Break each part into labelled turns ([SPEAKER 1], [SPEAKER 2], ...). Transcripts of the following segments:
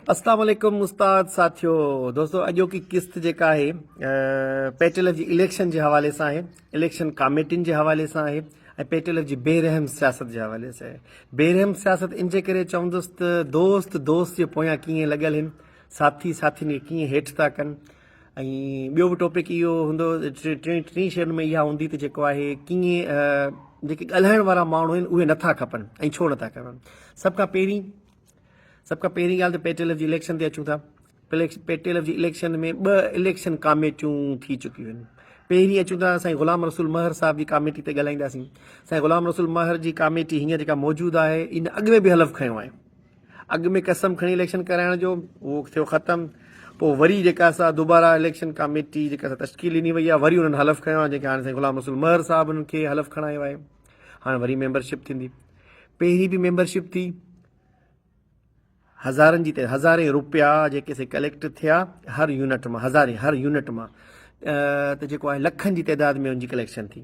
[SPEAKER 1] اسلام عليڪم استاد ساٿيو دوستو اڄوڪي قسط جيڪا آهي پيٽل جي اليڪشن جي حوالي سان آهي اليڪشن ڪاميٽين جي حوالي سان آهي ۽ پيٽل جي بي رحم سياست جي حوالي سان آهي بي رحم سياست ان جي ڪري چوندس ته دوست دوست جي پويان ڪيئن لڳل آهن ساٿي ساٿين کي ڪيئن هيٺ ٿا ڪن ۽ ٻيو به ٽاپڪ اهو هوندو ٽين ٽين شين ۾ اها هوندي ته جيڪو آهي ڪيئن جيڪي ڳالهائڻ وارا ماڻهو آهن اهي نٿا کپن ۽ ڇو نٿا کپن سڀ کان پهرين سڀ کان پهرين ڳالهه ته پي ٽي ايل جي اليڪشن تي اچون ٿا. پي ٽي ايل جي اليڪشن ۾ ٻه اليڪشن ڪاميٽيون ٿي چڪيون آهن. پهرين اچون ٿا سائين غلام رسول مهر صاحب جي ڪاميٽي تي ڳالهائينداسين. سائين غلام رسول مهر جي ڪاميٽي هينئر جيڪا موجود آهي ان اڳ ۾ به حلف کنيو آهي. اڳ ۾ قسم کڻي اليڪشن ڪرائڻ جو اهو ٿيو ختم. پوء وري جيڪا سا دوباره اليڪشن ڪاميٽي جيڪا سا تشڪيل ڏني وئي آهي وري انهن حلف کنيو آهي جيڪي هاڻي سائين غلام رسول مهر صاحب انهن کي حلف کڻايو آهي. هاڻي وري ميمبرشپ ٿيندي. پهرين به ميمبرشپ ٿي. هزارن جي هزارين روپيا جيڪي سي ڪليڪٽ ٿيا هر يونٽ مان هزارين هر يونٽ مان ته جيڪو آهي لکن جي تعداد ۾ ان جي ڪليڪشن ٿي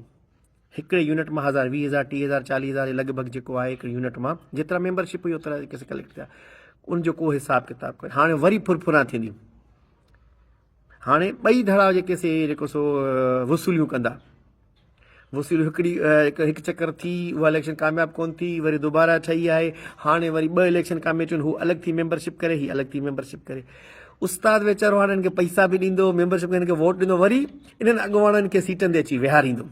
[SPEAKER 1] هڪڙي يونٽ مان هزار 20 هزار 30 هزار 40 هزار لڳ ڀڳ جيڪو آهي هڪڙي يونٽ مان جيترا ميمبرشپ هئي اوترا جيڪي سي ڪليڪٽ ٿيا ان جو ڪو حساب ڪتاب ڪونهي هاڻي وري ڦرڦران ٿيندي هاڻي ٻئي ڌڙا جيڪي سي جيڪو سو وصوليون ڪندا وصوليون هڪڙي هڪ چڪر ٿي اها اليڪشن ڪامياب ڪون ٿي وري دوباره ٺهي آهي هاڻي وري ٻه اليڪشن ڪاميٽيون هو الڳ ٿي ميمبرشپ ڪري هي الڳ ٿي ميمبرشپ ڪري استاد ويچارو هاڻي هن کي پئسا به ڏيندو ميمبرشپ هن کي ووٽ ڏيندو وري انهن اڳواڻن کي سيٽن تي اچي ويهاريندو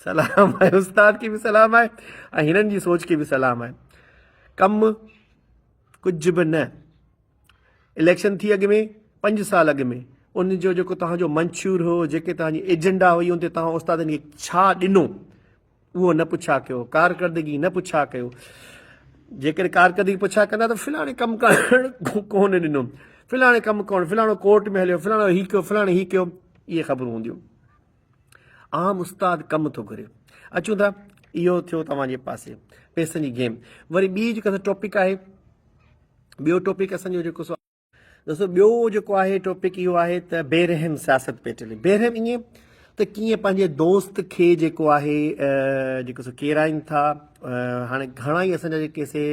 [SPEAKER 1] سلام آهي استاد کي به سلام آهي ۽ هنن جي سوچ کي به سلام آهي ڪم ڪجهه به نه اليڪشن ٿي اڳ ۾ پنج سال اڳ ۾ ان جو جيڪو توهان جو منشور هو جيڪي توهان جي ايجنڊا هئي ان تي توهان استادن کي ڇا ڏنو اهو نه پڇا ڪيو ڪارڪردگي نه پڇا ڪيو جيڪڏهن ڪارڪردگي پڇا ڪندا ته فلاڻي ڪم ڪرڻ ڪونه ڏنو فلاڻي ڪم ڪونه فلاڻو ڪورٽ ۾ هليو فلاڻو هي ڪيو فلاڻي هي ڪيو اهي خبرون هونديون عام استاد ڪم ٿو گهري اچون ٿا اهو ٿيو توهان جي پاسي پيسن جي گيم وري ٻي جيڪا ٽاپڪ آهي ٻيو ٽاپڪ اسان جو جيڪو سو دوستو ٻيو جيڪو آهي ٽاپڪ اهو آهي ته بي رحم سياست پئي هلي بي رحم ائين ته ڪيئن پنهنجي دوست کي جيڪو آهي جيڪو سو ڪيرائين ٿا هاڻي گهڻا ئي اسان جا جيڪي سي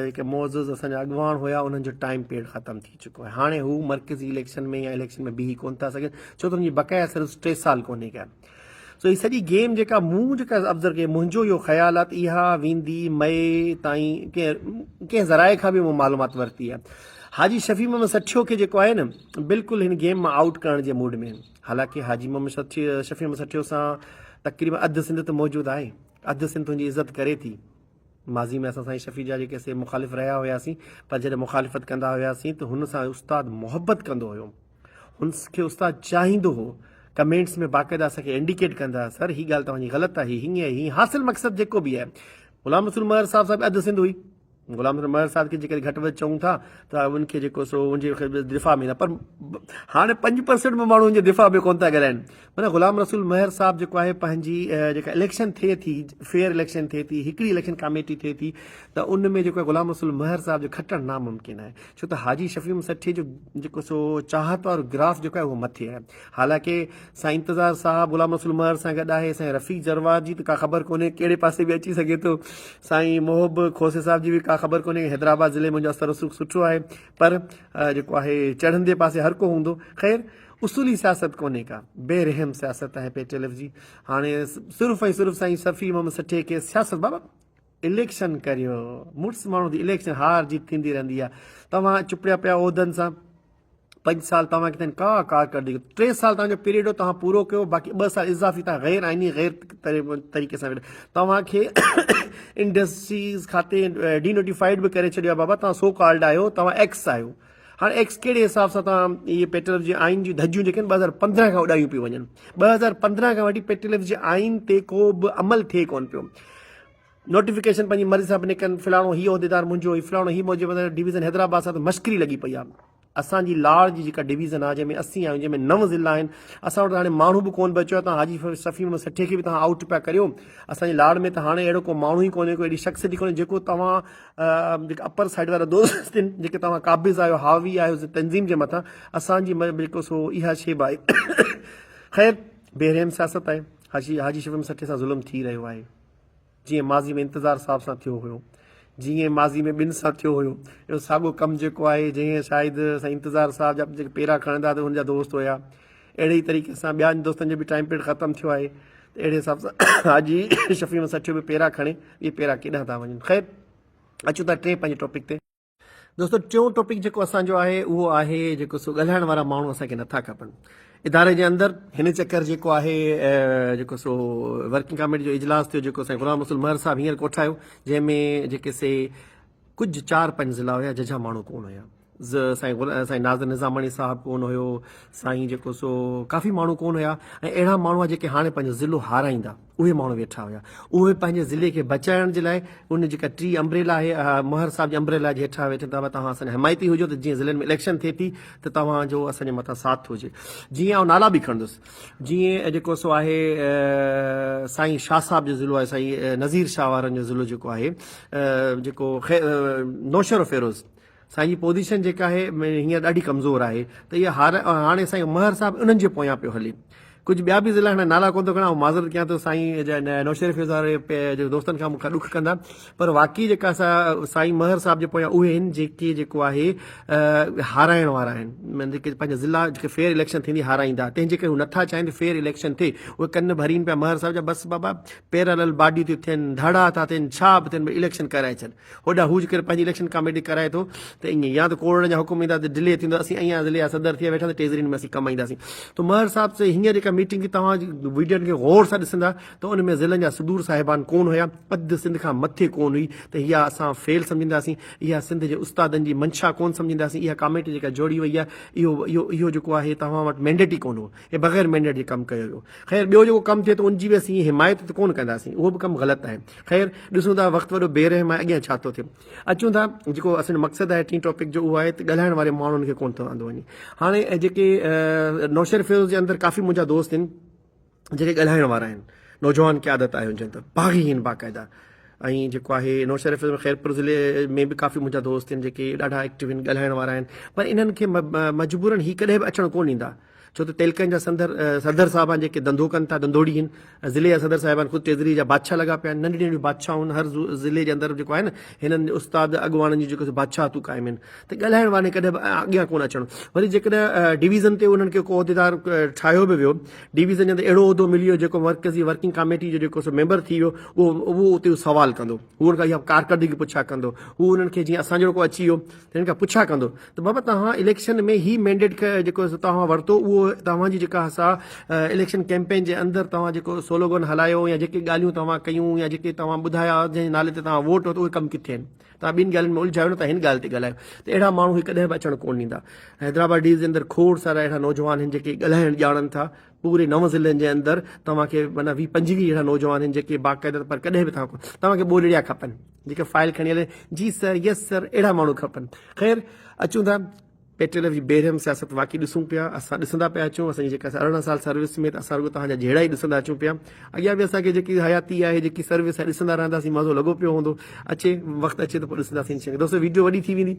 [SPEAKER 1] جيڪي معزز اسان جا اڳواڻ هيا انهن جو ٽائيم پيريڊ ختم ٿي چڪو آهي هاڻي هو مرڪزي اليڪشن ۾ يا اليڪشن ۾ بيهي ڪون ٿا سگهن ڇو ته انهن جي بقايا صرف ٽي سال ڪونهي ڪا سو هي سڄي گيم جيڪا مون جيڪا آبزرو ڪئي منهنجو اهو خيال آهي ته اها ويندي مئي تائين ڪنهن ڪنهن ذرائع کان به مون معلومات ورتي آهي حاجي شفيع محمد سٺيو کي جيڪو آهي نه بلڪل هن گيم مان آئوٽ ڪرڻ جي موڊ ۾ حالانڪه حاجي محمد سٺيو شفيع محمد سٺيو سان تقريبا اڌ سنڌ ته موجود آهي اڌ سنڌ تنهنجي عزت ڪري ٿي ماضي ۾ اسان سائين شفيع جا جيڪي سي مخالف رهيا هياسين پر جڏهن مخالفت ڪندا هياسين ته هن سان استاد محبت ڪندو هيو هن کي استاد چاهيندو هو ڪمينٽس ۾ باقاعده اسان کي انڊيڪيٽ ڪندا هيا سر هي ڳالهه توهان جي غلط آهي هيئن آهي هيئن حاصل مقصد جيڪو به آهي غلام رسول مهر صاحب صاحب اڌ سنڌ هئي غلام رسول مهر صاحب کي جيڪڏهن گهٽ وڌ چئون ٿا ته ان کي جيڪو سو ان جي دفاع ۾ نه پر هاڻي 5% به ماڻهو ان جي دفاع ۾ ڪون ٿا ڳالهائن معنيٰ غلام رسول مهر صاحب جيڪو آهي پنهنجي جيڪا اليڪشن ٿئي ٿي فيئر اليڪشن ٿئي ٿي هڪڙي اليڪشن ڪاميٽي ٿئي ٿي ته ان ۾ جيڪو غلام رسول مهر صاحب جو کٽڻ ناممڪن آهي ڇو ته حاجي شفيع محمد سٺي جو جيڪو سو چاهت وارو گراف جيڪو آهي اهو مٿي آهي. حالانڪه سائين انتظار صاحب غلام رسول مهر سان گڏ آهي، سائين رفيق جروار جي ته ڪا خبر ڪونهي ڪهڙي پاسي به اچي سگهي ٿو، سائين محب کوسي صاحب جي به ڪا خبر ڪونهي، حيدرآباد ضلعي منهنجو اثر رسوخ سٺو آهي پر جيڪو آهي چڙهندي پاسي هر ڪو هوندو. خير اصولي سياست ڪونهي ڪا، بي رحم سياست آهي پي ٽي ايل ايف جي. هاڻي صرف ۽ صرف سائين شفيع محمد سٺي کي سياست بابا اليڪشن ڪريو مڙس ماڻهو ٿي اليڪشن هار جيت ٿيندي رهندي آهي توهان چپڙيا پيا عهدن سان پنج سال توهان کي ڪا ڪارڪردگي ٽي سال توهان جو پيريڊ هو توهان پورو ڪيو باقي ٻه سال اضافي توهان غير آئيني غير طريقي سان توهان کي انڊسٽريز کاتي ڊي نوٽيفائيڊ به ڪري ڇڏيو آهي بابا توهان سو ڪالڊ آهيو توهان ايڪس آهيو هاڻي ايڪس ڪهڙي حساب سان توهان اهي پيٽرل جي آئين جون ڌڄيون جيڪي آهن 2015 کان اڏايون پيون وڃن 2015 کان وٺي پيٽرل جي آئين تي ڪو به عمل ٿئي ڪونه پيو نوٽيفڪيشن پنهنجي مرضي سان پني ڪن فلاڻو هي عهديدار منهنجو هي فلاڻو هي موجب ڊويزن حيدرآباد سان ته مشڪري لڳي پئي آهي اسان جي لاڙ جي جيڪا ڊويزن آهي جنهن ۾ اسين آهيون جنهن ۾ نو ضلع آهن اسان وٽ هاڻي ماڻهو به ڪونه بچيو آهي توهان حاجي شفيع محمد سٺي کي به توهان آئوٽ پيا ڪريو اسان جي لاڙ ۾ ته هاڻي اهڙو ڪو ماڻهو ئي ڪونهي ڪو اهڙي شخصيت ئي ڪونهي جيڪو توهان جيڪا اپر سائيڊ وارا دوست آهن جيڪي توهان قابض آهيو حاوي آهيو تنظيم جي مٿان اسان جي جيڪو سو اها شيب آهي خير بي رحم سياست آهي حاجي حاجي شفيع محمد سٺي سان ظلم ٿي رهيو آهي جيئن ماضي ۾ انتظار صاحب سان ٿيو هيو. جيئن ماضي ۾ ٻن سان ٿيو هيو اهو ساڳو ڪم جيڪو آهي جنهن شايد سائين انتظار صاحب جا جيڪي پيرا کڻندا ته ان جا دوست هيا اهڙي ئي طريقي سان ٻيا دوستن جو به ٽائيم پيريڊ ختم ٿيو آهي ته اهڙي حساب سان حاجي شفيع محمد سٺيو به پيرا کڻي اهي پيرا ڪيڏانهن ٿا وڃن خير اچون ٿا ٽئين پنهنجي ٽاپڪ تي. دوستو ٽيون ٽاپڪ جيڪو اسان جو آهي اهو آهي جيڪو سو ڳالهائڻ وارا ماڻهو اسان کي نٿا کپن اداري جي اندر هن چڪر جيڪو آهي جيڪو سو ورڪنگ ڪاميٽي جو اجلاس ٿيو جيڪو سائين غلام رسول مهر صاحب هينئر ڪوٺايو جنهن ۾ جيڪي سي ڪجهه چار پنج ضلع هيا ججها ماڻهو ڪون هيا سائين سائين ناظر نظاماڻي صاحب ڪون هيو سائين جيڪو سو ڪافي ماڻهو ڪون هيا ۽ اهڙا ماڻهو جيڪي هاڻي پنهنجو ضلعو هارائيندا اهي ماڻهو ويٺا هيا اهي پنهنجي ضلعي کي بچائڻ جي لاء ان جيڪا ٽي امبريلا آهي مهر صاحب جي امبريلا جي هيٺان ويٺا ته توهان اسان جا حمايتي هجو ته جيئن ضلعن ۾ اليڪشن ٿئي ٿي ته توهان جو اسان جي مٿان ساٿ هجي جيئن آئون نالا به کڻندس جيئن جيڪو سو آهي سائين شاهه صاحب جو ضلعو آهي سائين نذير شاهه وارن جو ضلعو جيڪو آهي جيڪو نوشهرو فيروز سائين جي پوزيشن جيڪا آهي هينئر ڏاڍي ڪمزور آهي ته اها هار هاڻي سائين مهر صاحب انهن جي پويان پيو هلي ڪجهه ٻيا به ضلع هاڻي نالا ڪونه ٿو کڻان آئون معذرت ڪيان ٿو سائين نوشهري فيروز واري جي دوستن کان مون کان ڏک ڪندا پر واقعي جيڪا سا سائين مهر صاحب جي پويان اهي آهن جيڪي جيڪو آهي هارائڻ وارا آهن معنيٰ جيڪي پنهنجا ضلع جيڪي فيئر اليڪشن ٿيندي هارائيندا تنهن جي ڪري هو نٿا چاهين ته فيئر اليڪشن ٿئي اهي ڪن ڀرين پيا مهر صاحب جا بس بابا پيرالل باڊيون ٿيون ٿين ڌڙا ٿا ٿين ڇا به ٿين اليڪشن ڪرائي ڇڏ هوڏانهن هو جيڪڏهن پنهنجي اليڪشن ڪاميٽي ڪرائي ٿو ته ائين يا ته ڪوڙڻ جا حڪم ايندا ته ڊلي ٿيندو اسين ائين ضلعي جا صدر ٿي ويٺا ته ٽيزرين ۾ اسين ڪم اينداسين ته مهر صاحب سي هينئر جيڪا ميٽنگ ٿي توهان ويڊيون کي غور سان ڏسندا ته ان ۾ ضلعن جا صدور صاحبان ڪون هيا اڌ سنڌ کان مٿي ڪون هئي ته اها اسان فيل سمجهنداسين اها سنڌ جي استادن جي منشا ڪون سمجهنداسين اها ڪاميٽي جيڪا جوڙي وئي آهي اهو اهو اهو جيڪو آهي توهان وٽ مينڊيٽ ئي ڪون هو ۽ بغير مينڊيٽ جي ڪم ڪيو ويو. خير ٻيو جيڪو ڪم ٿئي ٿو ان جي به اسين حمايت ته ڪونه ڪنداسين اهو به ڪم غلط آهي. خير ڏسون ٿا وقت وڏو بي رحم آهي اڳيان ڇا ٿو ٿئي. اچون ٿا جيڪو اسان جو مقصد آهي ٽين ٽاپڪ جو اهو آهي ته ڳالهائڻ واري ماڻهن کي ڪونه ٿو آندو وڃي. هاڻي جيڪي نوشهري فيروز جي اندر ڪافي منهنجا دوست آهن جيڪي ڳالهائڻ وارا آهن نوجوان قيادت آهي ان جي اندر باغي آهن باقاعده ۽ جيڪو آهي نوشهري ۾ خيرپور ضلعي ۾ به ڪافي منهنجا دوست آهن جيڪي ڏاڍا ايڪٽو آهن ڳالهائڻ وارا آهن پر انهن کي مجبورن هي ڪڏهن به اچڻ ڪونه ڏيندا ڇو ته تعلقن جا سندر صدر صاحبان جيڪي ڌنڌو ڪن ٿا ڌنڌوڙي آهن ضلعي جا صدر صاحبان خود ٽيزري جا بادشاهه لڳا پيا آهن ننڍڙيون ننڍڙيون بادشاهون هر ضلعي جي اندر جيڪو آهي نه هنن استاد اڳواڻن جون جيڪو بادشاهتون قائم آهن ته ڳالهائڻ وارن ڪڏهن به اڳيان ڪونه اچڻ وري جيڪڏهن ڊويزن تي انهن کي ڪو عهديدار ٺاهيو به ويو ڊويزن جي اندر اهڙو عهدو ملي ويو جيڪو مرڪزي ورڪنگ ڪاميٽي جو جيڪو سو ميمبر ٿي ويو اهو اهو اتي سوال ڪندو هو ان کان اها ڪارڪردگي پڇا ڪندو هو انهن کي جيئن اسان جهڙو ڪو اچي ويو ته هن کان پڇا ڪندو ته بابا توهان اليڪشن ۾ هي مينڊيٽ جيڪو توهان ورتو اهو توهان جي جيڪا سا اليڪشن ڪيمپين جي اندر توهان جيڪو سلوگن هلايو يا جيڪي ڳالهيون توهان ڪيون يا جيڪي توهان ٻڌايا جنهن نالي تي توهان ووٽ ورتو اهي ڪم ڪٿي آهن توهان ٻين ڳالهين ۾ الجهايو نه توهان هن ڳالهه تي ڳالهايو ته اهڙا ماڻهو هي ڪڏهن به اچڻ ڪونه ڏيندا حيدرآباد ڊيز جي اندر کوڙ سارا اهڙا نوجوان آهن جيڪي ڳالهائڻ ڄاڻن ٿا پوري نو ضلعن جي اندر توهان کي معنيٰ ويهه پنجويهه اهڙا نوجوان آهن جيڪي باقاعده پر ڪڏهن به توهان توهان کي ٻولڙيا کپن جيڪي فائل کڻي هلي جي سر يس سر اهڙا ماڻهو کپن خير اچون ٿا پيٽريلف جي بيرحم سياست واقعي ڏسون پيا اسان ڏسندا پيا اچون اسان جي جيڪا 18 سال سروس ۾ ته اسان رڳو توهان جا جهيڙا ئي ڏسندا اچون پيا اڳيان به اسان کي جيڪي حياتي آهي جيڪي سروس آهي ڏسندا رهنداسين مزو لڳو پيو هوندو اچي وقت اچي ته پوء ڏسنداسين شين کي دوستو ويڊيو وڏي ٿي ويندي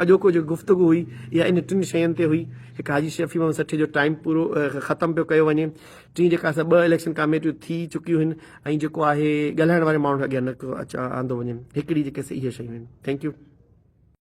[SPEAKER 1] اڄوڪو جيڪو گفتگو هئي اها ان ٽن شين تي هئي هڪ حاجي شفيع محمد سٺي جو ٽائيم پورو ختم پيو ڪيو وڃي ٽين جيڪا اسان ٻه اليڪشن ڪاميٽيون ٿي چڪيون آهن ۽ جيڪو آهي ڳالهائڻ واري ماڻهن کي اڳيان نه آندو وڃي هڪڙي جيڪي سي اهي شيون آهن thank you.